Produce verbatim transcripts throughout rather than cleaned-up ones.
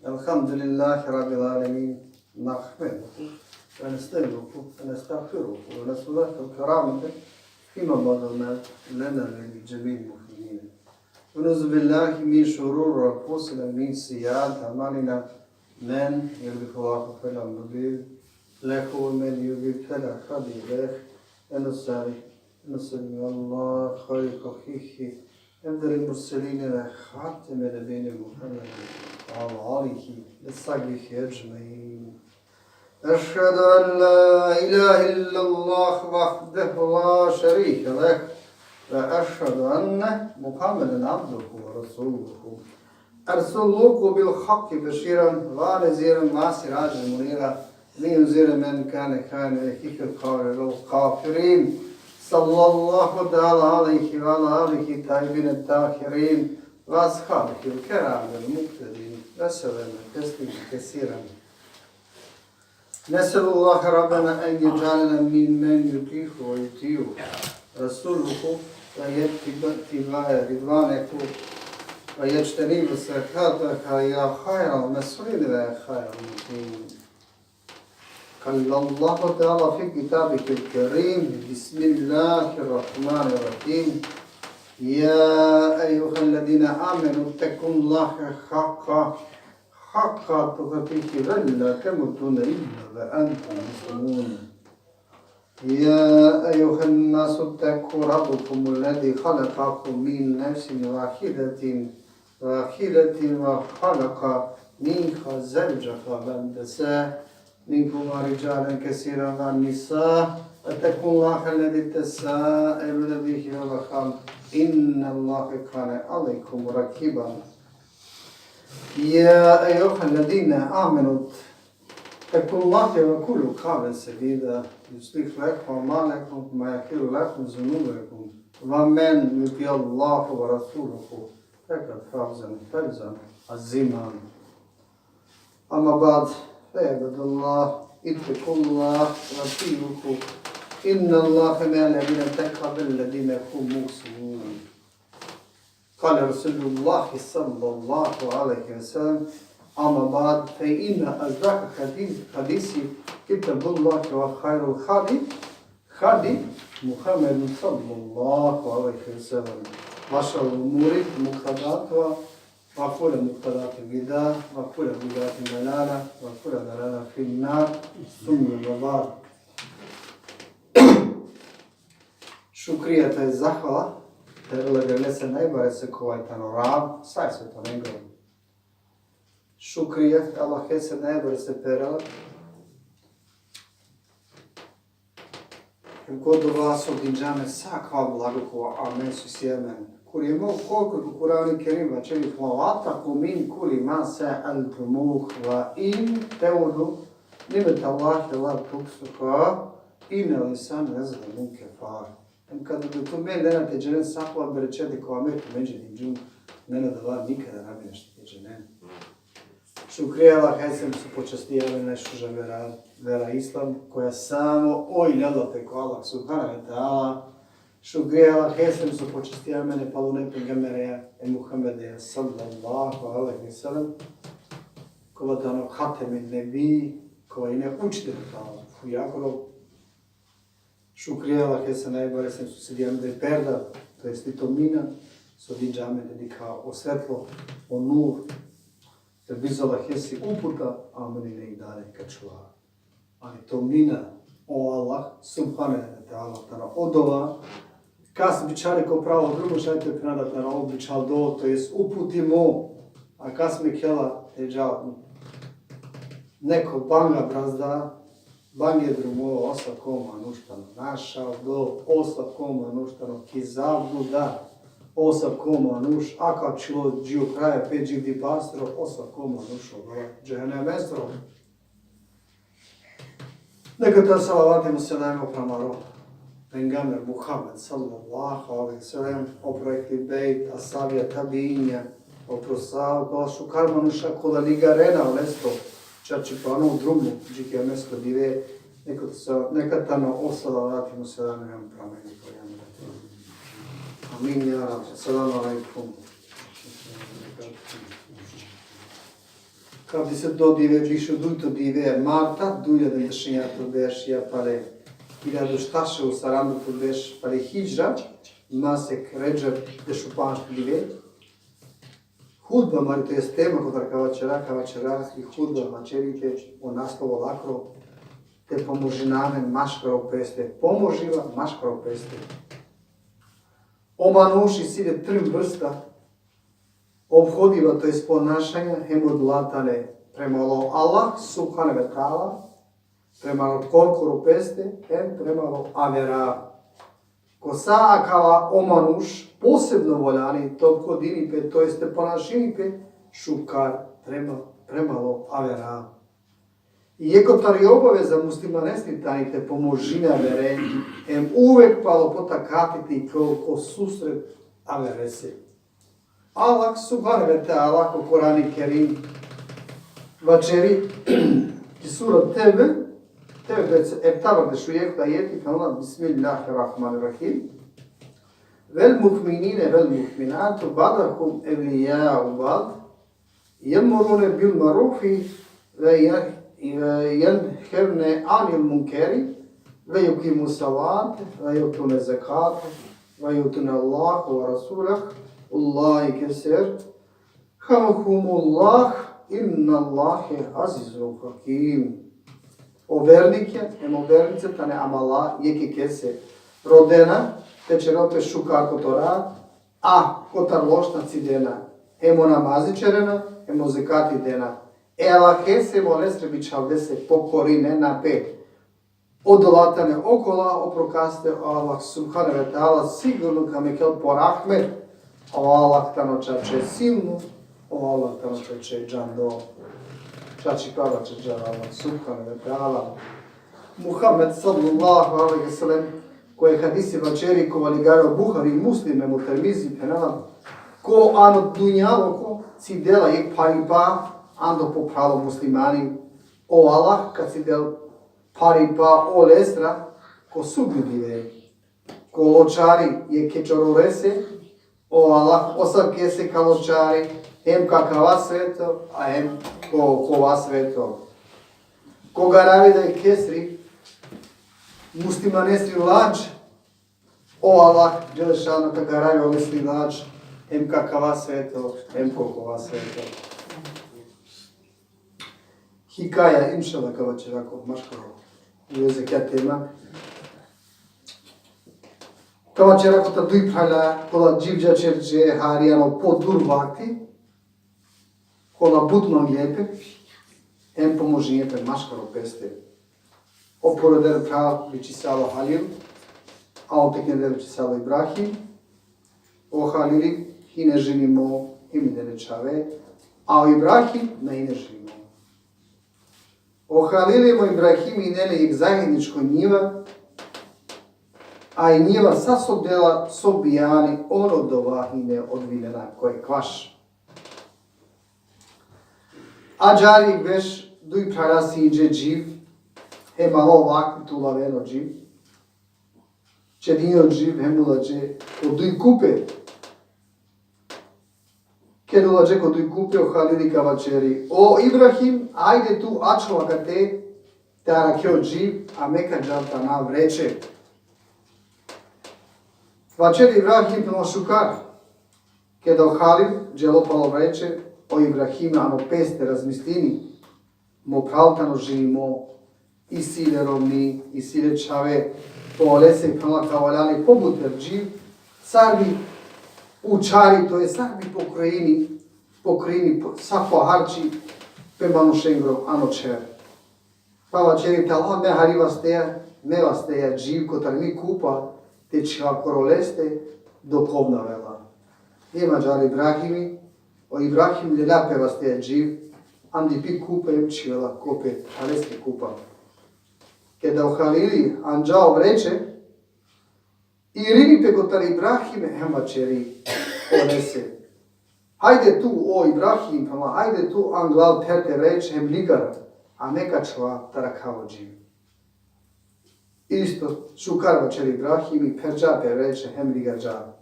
الحمد لله رب العالمين، نحمده ونستعينه ونستغفره ونسأله الكرامة فيما بذل لنا ولجميع المؤمنين. ونعوذ بالله من شرور أنفسنا ومن سيئات أعمالنا. من يهده الله فلا مضل له ومن يضلل فلا هادي له. ونصلي ونسلم على خير خلقه أفضل المرسلين وخاتم النبيين محمد وعلى آله وصحبه أجمعين. أشهد أن لا إله إلا الله وحده لا شريك له، وأشهد أن محمدا عبده ورسوله. أرسله بالحق بشيرا ونذيرا وسراجا منيرا لينذر من كان حيا ويحق القول على الكافرين. صلى الله تعالى عليه وعلى آله الطيبين الطاهرين وأصحابه الكرام المقتدين وسلم تسليما كثيرا. نسأل الله ربنا أن يجعلنا ممن يطيعه ويطيع رسوله ويتبع رضوانه ويجتنب سخطه يا خير المسؤولين ويا خير المعطين. قال الله تعالى في كتابه الكريم: بسم الله الرحمن الرحيم. يا أيها الذين آمنوا اتقوا الله حق حق تقاته ولا تموتن إلا وأنتم مسلمون. يا أيها الناس اتقوا ربكم الذي خلقكم من نفس واحدة واحدة وخلق منها زوجها وبث منهما رجالا كثيرا ونساء. واتقوا الله الذي تساءلون به والأرحام إن الله كان عليكم رقيبا. يا أيها الذين آمنوا اتقوا الله وقولوا قولا سديدا يصلح لكم أعمالكم ويغفر لكم ذنوبكم ومن يطع الله ورسوله فقد فاز فوزا عظيما. أما بعد، فيا عباد الله، اتقوا الله وأطيعوه إن الله مع الذين اتقوا والذين هم محسنون. قال رسول الله صلى الله عليه وسلم: أما بعد، فإن أصدق الحديث حديث كتاب الله وخير الهدي هدي محمد صلى الله عليه وسلم، وشر الأمور محدثاتها، وكل محدثة بدعة، وكل بدعة ضلالة، وكل ضلالة في النار، ثم أما بعد. Šukrija, to je zahvala, perela grlese najbarese, kova tano Rab sa svetonengoro. Šukrija Allahese najbarese perela, hem odova so dinđa amen sa akava blago kova amen so isi amen. Kuri mo, koliko ko Kur'ani Kerim vaćeri: وآتاكم من كل ما سألتموه وإن تعدوا نعمة الله لا تحصوها إن الإنسان لظلوم كفار. Hem kada da tumen lena te dženen sa akava berećeti kova amen tumenđe dinđum, amen odova nikada na bi nešto te dženen. Šukrija Allahese so počastija amen najšuža vera, vera Islam, koja samo oj lela pe ko Allah subhanehu ve teala. Šukrija Allahese so počastija amen e palune pejgambereja, e Muhammedeja sallallahu alejhi ve sellem, kova tano hatemun nebi, kova ine učitelj tano fujakoro. Šukrija Allahese najbarese so sidija amen e perda, to jest i tomnina, so dinđa amen te dikha o svetlo, o nur, te bizo Allahesi uputa, a amen ine i dalje ka čuva. Ali tomnina, o Allah subhanehu ve teala tano odova, kas bičhali ko pravo drumo, šaj te phena da tano bičhaldo, to jest uputimo, a kas mekhela te džal neko banga brazda, bange drumo, asavko manuš tano našaldo, asavko manuš tano ki zabluda, asavko manuš akačhilo dži o kraja pe dživdipastro, asavko manuš o džehenemestro. Neka te salavati hem selami upro amaro pejgamber Muhammed sallallahu alejhi ve sellem, upro ehli bejt, ashabija, tabiinja, upro sa, upro šukar manuša kola ligarena lesto čačipano drumo dži kijamesko dive, neka te sa-, neka tano o salavati hem selami upro amen. Amin, ja Rab. Assalamu alejkum. Ka deset do dive, biš u dujto dive marta, duj hiljade dešenjato berš, ja pale hiljadu štar šel u saranda to berš pale hidžra, masek Redžep dešupanšto dive. Hudba amari, to jest tema kotar ka vaćera, ka vaćera i hudba vaćeri pe o naslov olakro: te pomožina amen maškaro peste, pomožiba maškaro peste. O manuš isi le trin vrsta ophodiba, to jest ponašanja, hem odola tane prema o Allah subhanehu ve teala, prema o korkoro peste, hem prema o avera. Ko sa akava o manuš posebno valjani te ophodini pe, to jest te ponašini pe šukar prema, prema o avera. I jekh tari obaveza muslimanesti tani te pomožini avere, hem uvek palo potakati te iklol ko susret averese. Allah subhanehu ve teala ko Kurani Kerim vaćeri ki sura Tevbe, Tevbe eftavardeš u jekh ajeti, phenela: Bismillahirrahmanirrahim. Vel mu'minine vel mu'minatu ba'duhum evlija'u ba'd, je'murune bil ma'rufi ve je-, ve jenhevne anil munkeri, ve jukimu salate, ve jutune zekate, ve jutune Allahe ve rasulehu, ulaike serhemhumullah, innallahe azizun hakim. O vernike hem o vernice tane amala jekh jekhese, rodena te ćerel pe šukar kotora, a kotar lošna cidena, hem o namazi ćerena, hem o zekati dena. E Allahese hem olesre bičhavdese pokorinena pe. Odola tane okola, opro kaste o Allah subhanehu ve teala sigurno ka mekel po rahmet. O Allah tano čače silno, o Allah tano čače džando. Čače kava čače Allah subhanehu ve teala. Muhammed sallallahu alejhi ve sellem, ko jekh hadisi vaćeri, kova ligari o Buhari, Muslim hem o Tirmizi, phenela: Ko ano dunjaluko cidela jekh pharipa ando po phral o muslimani, o Allah ka cidel pharipa olesra ko sudnjo dive. Ko ločari jekhe čororese, o Allah asavkese ka ločari, hem ko akava sveto, a hem ko, ko kova sveto. Ko garavi da jekhesri muslimanesri lađ, o Allah dželle šanuhu ka garavi olesri lađ, hem ko akava sveto, hem ko kova sveto. Hikaja, inšallah, ka vaćera ko maškaro u vezi ki akaja tema. Ka vaćera kotar duj phrala, kola dživđa ćerđe hari ano po dur vakti, kola but mangle pe, hem pomožinđe pe maškaro peste. O prvo phral vičisalo Halil, a o tekno vičisalo Ibrahim. O Halili hine ženimo, hem ine le čhave, a o Ibrahim na hine ženimo. O Halili hem o Ibrahim ine le jekh zajedničko njiva, a i njiva sa so dela, so bijani, on odova hine odvinena ko ekvaš. Ađahar jekh berš duj phrala sinđe dživ, hem alo vakti te ulaven o dživ. Čedinđe o dživ hem ulađe ko duj kupe. Ked ulađe ko duj kupe, o Halili ka vaćeri: O Ibrahim, ajde tu ačhov akate, te arakhe o dživ, a me ka džav tana vreće. Vaćeri Ibrahim: Phenela šukar. Keda o Halil dželo palo vreće, o Ibrahim ano peste razmislini: Mo phral tano ženimo, isi le romni, isi le čhave, pa olese, phenela, ka valjani pobuter dživ, sar bi učhari, to jest sar bi pokrini, pokrini po-, sa po harči pe manušengro ano čher. Pa vaćeri: Te Allah, me hari vasteja, me vasteja dživ kotar mi kupa te čhiva koro leste, dok ov na avela. Hem ađahar Ibrahimi, o Ibrahim lela pe vasteja dživ andi pi kupa hem čhivela ko pe phraleske kupa. Keda o Halili anđa o vreće, irini pe kotar Ibrahim hem vaćeri olese: Hajde tu, o Ibrahim, phenela, hajde tu anglal pher te vreće hem ligar, a me ka ačhova te arakhav o dživ. Isto šukar vaćeri Ibrahimi, pherđa pe vreće hem ligarđa.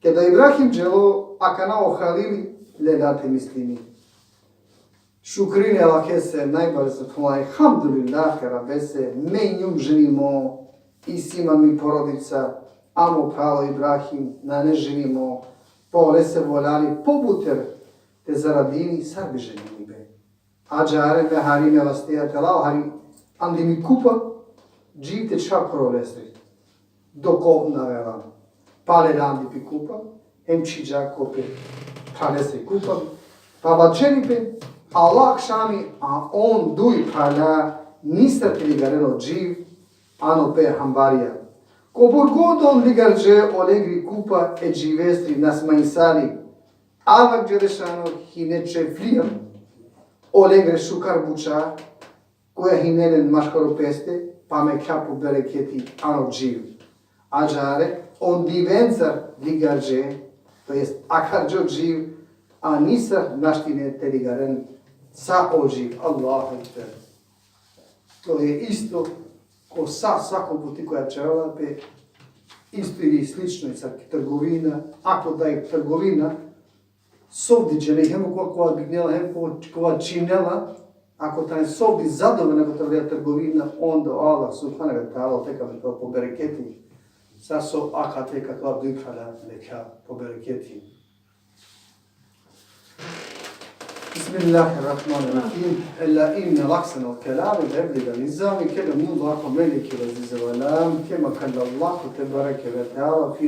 Keda Ibrahim dželo, akana o Halili lela te mislini: Šukri le Allahese, najbarese, elhamdulillahi Rabbese, me njum ženimo, isi ma mi porodica, a mo pralo Ibrahim, nane ženimo, pa olese voljani pobuter te zaradini, sar bi ženimi be. Ađahare me hari me vasteja te lav, hari andi mi kupa, dživ te čhav pro olesri. Dok ov na avela. Pale andi pi kupa, hem čhidža ko pe phralesri kupa, pa vaćeri pe, alo akšami, a on duj phrala nisar te ligaren o dživ ano pejhambarija. Kobor god on ligarđe olengri kupa e dživestri na smanjisali, avak Đelešanu hine čeflija olengre šukar buća, koja hine len maškaro peste, pa mekhlja po bereketi ano dživ. Ađahare, on divencar ligarđe, to jest akharđe o dživ, a nisar našti ine te ligaren sa o dživ. Allahu ekber. To je isto ko sa, svako buti koja ćerela pe, isto ili slično i sa trgovina, ako da i trgovina, sovdi džene, hem kova, kova bignela, hem ko-, kova činela, ako tane sovdi zadovoljna ko tane trgovina, onda o Allah subhanahu ve teala te ka po bereketi, sa so akate ka kova duj phrala mekhlja po bereketi. بسم الله الرحمن الرحيم. ألا إن أحسن الكلام وأبلغ النظام كلام الله الملك العزيز العلام، كما قال الله تبارك وتعالى في